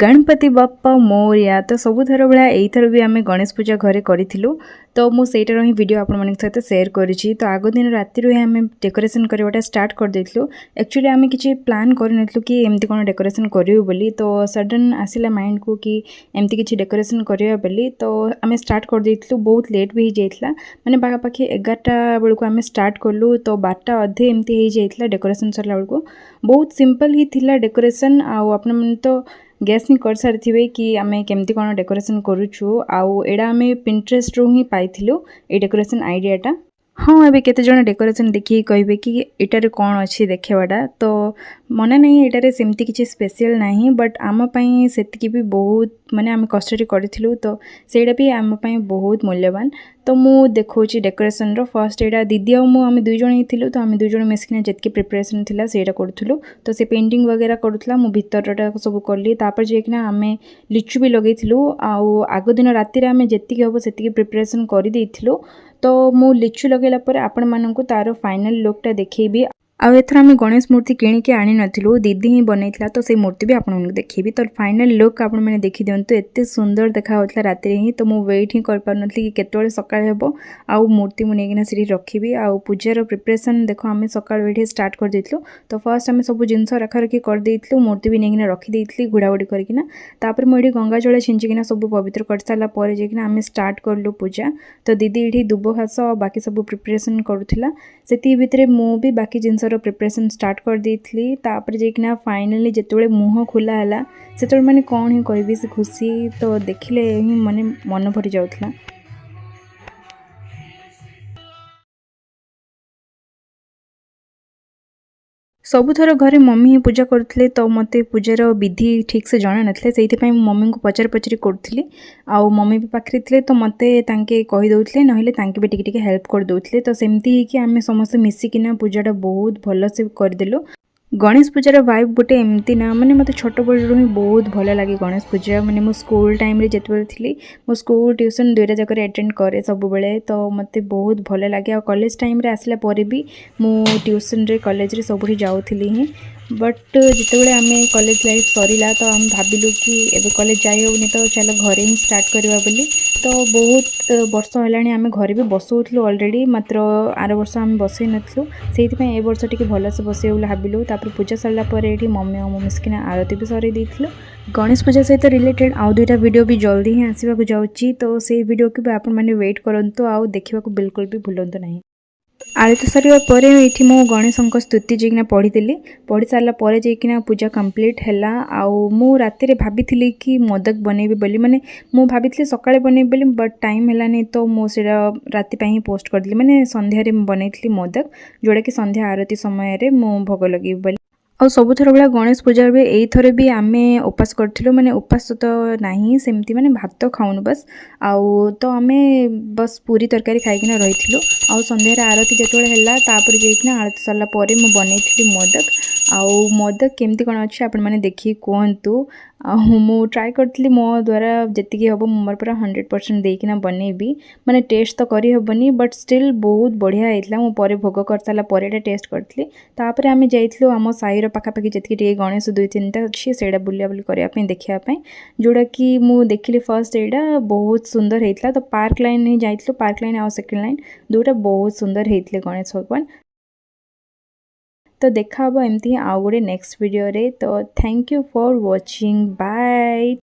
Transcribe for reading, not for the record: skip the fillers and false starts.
ଗଣପତି ବାପ୍ପା ମୋରିଆ। ତ ସବୁଥର ଭଳିଆ ଏଇଥର ବି ଆମେ ଗଣେଶ ପୂଜା ଘରେ କରିଥିଲୁ। ତ ମୁଁ ସେଇଟାର ହିଁ ଭିଡ଼ିଓ ଆପଣମାନଙ୍କ ସହିତ ସେୟାର କରିଛି। ତ ଆଗ ଦିନ ରାତିରୁ ହିଁ ଆମେ ଡେକୋରେସନ୍ କରିବାଟା ଷ୍ଟାର୍ଟ କରିଦେଇଥିଲୁ। ଆକ୍ଚୁଆଲି ଆମେ କିଛି ପ୍ଲାନ୍ କରିନଥିଲୁ କି ଏମିତି କ'ଣ ଡେକୋରେସନ୍ କରିବୁ ବୋଲି। ତ ସଡନ୍ ଆସିଲା ମାଇଣ୍ଡକୁ କି ଏମିତି କିଛି ଡେକୋରେସନ୍ କରିବା ବୋଲି, ତ ଆମେ ଷ୍ଟାର୍ଟ କରିଦେଇଥିଲୁ। ବହୁତ ଲେଟ୍ ବି ହେଇଯାଇଥିଲା, ମାନେ ପାଖାପାଖି 11ଟା ବେଳକୁ ଆମେ ଷ୍ଟାର୍ଟ କଲୁ, ତ 12ଟା ଅଧେ ଏମିତି ହେଇଯାଇଥିଲା ଡେକୋରେସନ୍ ସରିଲା ବେଳକୁ। ବହୁତ ସିମ୍ପଲ୍ ହିଁ ଥିଲା ଡେକୋରେସନ୍। ଆଉ ଆପଣମାନେ ତ ଗେସ୍ ହିଁ କରିସାରିଥିବେ କି ଆମେ କେମିତି କ'ଣ ଡେକୋରେସନ୍ କରୁଛୁ। ଆଉ ଏଇଟା ଆମେ ପିଣ୍ଟରେଷ୍ଟରୁ ହିଁ ପାଇଥିଲୁ ଏଇ ଡେକୋରେସନ୍ ଆଇଡ଼ିଆଟା। ହଁ, ଏବେ କେତେଜଣ ଡେକୋରେସନ୍ ଦେଖିକି କହିବେ କି ଏଇଟାରେ କ'ଣ ଅଛି ଦେଖିବାଟା। ତ ମନେ ନାହିଁ, ଏଇଟାରେ ସେମିତି କିଛି ସ୍ପେଶିଆଲ୍ ନାହିଁ, ବଟ୍ ଆମ ପାଇଁ ସେତିକି ବି ବହୁତ, ମାନେ ଆମେ କଷ୍ଟରେ କରିଥିଲୁ, ତ ସେଇଟା ବି ଆମ ପାଇଁ ବହୁତ ମୂଲ୍ୟବାନ। ତ ମୁଁ ଦେଖାଉଛି ଡେକୋରେସନ୍ର ଫାର୍ଷ୍ଟ ଏଇଟା ଦିଦି ଆଉ ମୁଁ, ଆମେ ଦୁଇ ଜଣ ହିଁ ଥିଲୁ। ତ ଆମେ ଦୁଇ ଜଣ ମିଶିକିନା ଯେତିକି ପ୍ରିପାରେସନ୍ ଥିଲା ସେଇଟା କରୁଥିଲୁ। ତ ସେ ପେଣ୍ଟିଂ ବଗେରା କରୁଥିଲା, ମୁଁ ଭିତରଟା ସବୁ କଲି। ତାପରେ ଯାଇକିନା ଆମେ ଲିଚୁ ବି ଲଗେଇଥିଲୁ। ଆଉ ଆଗ ଦିନ ରାତିରେ ଆମେ ଯେତିକି ହେବ ସେତିକି ପ୍ରିପାରେସନ୍ କରିଦେଇଥିଲୁ। ତ ମୁଁ ଲିଚୁ ଲଗେଇଲା ପରେ ଆପଣମାନଙ୍କୁ ତା'ର ଫାଇନାଲ୍ ଲୁକ୍ଟା ଦେଖେଇବି। ଆଉ ଏଥର ଆମେ ଗଣେଶ ମୂର୍ତ୍ତି କିଣିକି ଆଣିନଥିଲୁ, ଦିଦି ହିଁ ବନେଇଥିଲା। ତ ସେଇ ମୂର୍ତ୍ତି ବି ଆପଣମାନଙ୍କୁ ଦେଖେଇବି। ତ ଫାଇନାଲ୍ ଲୁକ୍ ଆପଣମାନେ ଦେଖିଦିଅନ୍ତୁ, ଏତେ ସୁନ୍ଦର ଦେଖାଯାଉଥିଲା ରାତିରେ ହିଁ। ତ ମୁଁ ୱେଟ୍ ହିଁ କରିପାରୁନଥିଲି କି କେତେବେଳେ ସକାଳ ହେବ ଆଉ ମୂର୍ତ୍ତି ମୁଁ ନେଇକିନା ସେଠି ରଖିବି। ଆଉ ପୂଜାର ପ୍ରିପାରେସନ୍ ଦେଖ, ଆମେ ସକାଳୁ ଏଇଠି ଷ୍ଟାର୍ଟ କରିଦେଇଥିଲୁ। ତ ଫାର୍ଷ୍ଟ ଆମେ ସବୁ ଜିନିଷ ରଖାରଖି କରିଦେଇଥିଲୁ, ମୂର୍ତ୍ତି ବି ନେଇକିନା ରଖିଦେଇଥିଲି ଘୁଡ଼ାଘୁଡ଼ି କରିକିନା। ତାପରେ ମୁଁ ଏଇଠି ଗଙ୍ଗା ଜଳ ଛିଞ୍ଚିକିନା ସବୁ ପବିତ୍ର କରିସାରିଲା ପରେ ଯାଇକିନା ଆମେ ଷ୍ଟାର୍ଟ କଲୁ ପୂଜା। ତ ଦିଦି ଏଇଠି ଦୁବ ଘାସ ଆଉ ବାକି ସବୁ ପ୍ରିପାରେସନ୍ କରୁଥିଲା। ସେତିକି ଭିତରେ ମୁଁ ବି ବାକି ଜିନିଷର ପ୍ରିପାରେସନ୍ ଷ୍ଟାର୍ଟ କରିଦେଇଥିଲି। ତାପରେ ଯାଇକିନା ଫାଇନାଲି ଯେତେବେଳେ ମୁହଁ ଖୋଲା ହେଲା, ସେତେବେଳେ ମାନେ କ'ଣ ହିଁ କହିବି, ସେ ଖୁସି ତ ଦେଖିଲେ ହିଁ ମାନେ ମନ ଭରି ଯାଉଥିଲା। ସବୁଥର ଘରେ ମମି ହିଁ ପୂଜା କରୁଥିଲେ, ତ ମୋତେ ପୂଜାର ବିଧି ଠିକ୍ସେ ଜଣା ନଥିଲା। ସେଇଥିପାଇଁ ମୁଁ ମମିଙ୍କୁ ପଚାରି ପଚାରି କରୁଥିଲି। ଆଉ ମମି ବି ପାଖରେ ଥିଲେ, ତ ମୋତେ ତାଙ୍କେ କହିଦେଉଥିଲେ, ନହେଲେ ତାଙ୍କେ ବି ଟିକେ ଟିକେ ହେଲ୍ପ କରିଦେଉଥିଲେ। ତ ସେମିତି ହେଇକି ଆମେ ସମସ୍ତେ ମିଶିକିନା ପୂଜାଟା ବହୁତ ଭଲସେ କରିଦେଲୁ। ଗଣେଶ ପୂଜାର ଭାଇବ୍ ଗୋଟେ ଏମିତି ନା, ମାନେ ମୋତେ ଛୋଟବେଳରୁ ହିଁ ବହୁତ ଭଲ ଲାଗେ ଗଣେଶ ପୂଜା। ମାନେ ମୁଁ ସ୍କୁଲ ଟାଇମ୍ରେ ଯେତେବେଳେ ଥିଲି, ମୁଁ ସ୍କୁଲ, ଟ୍ୟୁସନ୍ ଦୁଇଟା ଯାକରେ ଆଟେଣ୍ଡ କରେ ସବୁବେଳେ। ତ ମୋତେ ବହୁତ ଭଲ ଲାଗେ। ଆଉ କଲେଜ ଟାଇମ୍ରେ ଆସିଲା ପରେ ବି ମୁଁ ଟ୍ୟୁସନ୍ରେ, କଲେଜରେ ସବୁଠି ଯାଉଥିଲି ହିଁ। ବଟ୍ ଯେତେବେଳେ ଆମେ କଲେଜ ଲାଇଫ୍ ସରିଲା, ତ ଆମେ ଭାବିଲୁ କି ଏବେ କଲେଜ ଯାଇ ହେଉନି, ତ ଚାଲ ଘରେ ହିଁ ଷ୍ଟାର୍ଟ କରିବା ବୋଲି। ତ ବହୁତ ବର୍ଷ ହେଲାଣି ଆମେ ଘରେ ବି ବସଉଥିଲୁ ଅଲରେଡ଼ି, ମାତ୍ର ଆର ବର୍ଷ ଆମେ ବସେଇ ନଥିଲୁ। ସେଇଥିପାଇଁ ଏ ବର୍ଷ ଟିକେ ଭଲସେ ବସେଇବୁ ବୋଲି ଭାବିଲୁ। ତାପରେ ପୂଜା ସରିଲା ପରେ ଏଇଠି ମମି ଆଉ ମୁଁ ମିଶିକିନା ଆରତି ବି ସରେଇ ଦେଇଥିଲୁ। ଗଣେଶ ପୂଜା ସହିତ ରିଲେଟେଡ଼୍ ଆଉ ଦୁଇଟା ଭିଡ଼ିଓ ବି ଜଲ୍ଦି ହିଁ ଆସିବାକୁ ଯାଉଛି। ତ ସେଇ ଭିଡ଼ିଓକୁ ବି ଆପଣମାନେ ୱେଟ୍ କରନ୍ତୁ ଆଉ ଦେଖିବାକୁ ବିଲକୁଲ ବି ଭୁଲନ୍ତୁ ନାହିଁ। ଆଳତି ସରିବା ପରେ ଏଇଠି ମୁଁ ଗଣେଶଙ୍କ ସ୍ତୁତି ଯାଇକିନା ପଢ଼ିଥିଲି। ପଢ଼ି ସାରିଲା ପରେ ଯାଇକିନା ପୂଜା କମ୍ପ୍ଲିଟ୍ ହେଲା। ଆଉ ମୁଁ ରାତିରେ ଭାବିଥିଲି କି ମୋଦକ ବନେଇବି ବୋଲି, ମାନେ ମୁଁ ଭାବିଥିଲି ସକାଳେ ବନେଇବି ବୋଲି, ବଟ୍ ଟାଇମ୍ ହେଲାନି, ତ ମୁଁ ସେଇଟା ରାତି ପାଇଁ ହିଁ ପୋଷ୍ଟ କରିଦେଲି। ମାନେ ସନ୍ଧ୍ୟାରେ ମୁଁ ବନେଇଥିଲି ମୋଦକ, ଯେଉଁଟାକି ସନ୍ଧ୍ୟା ଆରତି ସମୟରେ ମୁଁ ଭୋଗ ଲଗେଇବି ବୋଲି। ଆଉ ସବୁଥର ଭଳିଆ ଗଣେଶ ପୂଜାରେ ବି ଏଇଥର ବି ଆମେ ଉପାସ କରିଥିଲୁ। ମାନେ ଉପାସ ତ ନାହିଁ ସେମିତି, ମାନେ ଭାତ ଖାଉନୁ ବାସ୍। ଆଉ ତ ଆମେ ବସ୍ ପୁରୀ ତରକାରୀ ଖାଇକିନା ରହିଥିଲୁ। ଆଉ ସନ୍ଧ୍ୟାରେ ଆରତି ଯେତେବେଳେ ହେଲା, ତାପରେ ଯାଇକିନା ଆଳତି ସରିଲା ପରେ ମୁଁ ବନେଇଥିଲି ମୋଦକ। ଆଉ ମୋଦକ କେମିତି କ'ଣ ଅଛି, ଆପଣମାନେ ଦେଖିକି କୁହନ୍ତୁ। ଆଉ ମୁଁ ଟ୍ରାଏ କରିଥିଲି ମୋ ଦ୍ୱାରା ଯେତିକି ହେବ, ମୁଁ ମୋର ପୁରା 100% ଦେଇକିନା ବନେଇବି। ମାନେ ଟେଷ୍ଟ ତ କରିହେବନି, ବଟ୍ ଷ୍ଟିଲ୍ ବହୁତ ବଢ଼ିଆ ହେଇଥିଲା। ମୁଁ ପରେ ଭୋଗ କରିସାରିଲା ପରେ ଏଇଟା ଟେଷ୍ଟ କରିଥିଲି। ତାପରେ ଆମେ ଯାଇଥିଲୁ ଆମ ସାହିର ପାଖାପାଖି ଯେତିକି ଟିକେ ଗଣେଶ ଦୁଇ ତିନିଟା ଅଛି, ସେଇଟା ବୁଲାବୁଲି କରିବା ପାଇଁ, ଦେଖିବା ପାଇଁ। ଯେଉଁଟାକି ମୁଁ ଦେଖିଲି ଫାର୍ଷ୍ଟ, ଏଇଟା ବହୁତ ସୁନ୍ଦର ହେଇଥିଲା। ତ ପାର୍କ ଲାଇନ୍ ହିଁ ଯାଇଥିଲୁ। ପାର୍କ ଲାଇନ୍ ଆଉ ସେକେଣ୍ଡ ଲାଇନ୍ ଦୁଇଟା ବହୁତ ସୁନ୍ଦର ହେଇଥିଲେ ଗଣେଶ ଭଗବାନ। ତ ଦେଖା ହେବ ଏମିତି ହିଁ ଆଉ ଗୋଟେ ନେକ୍ସଟ ଭିଡ଼ିଓରେ। ତ thank you for watching, bye.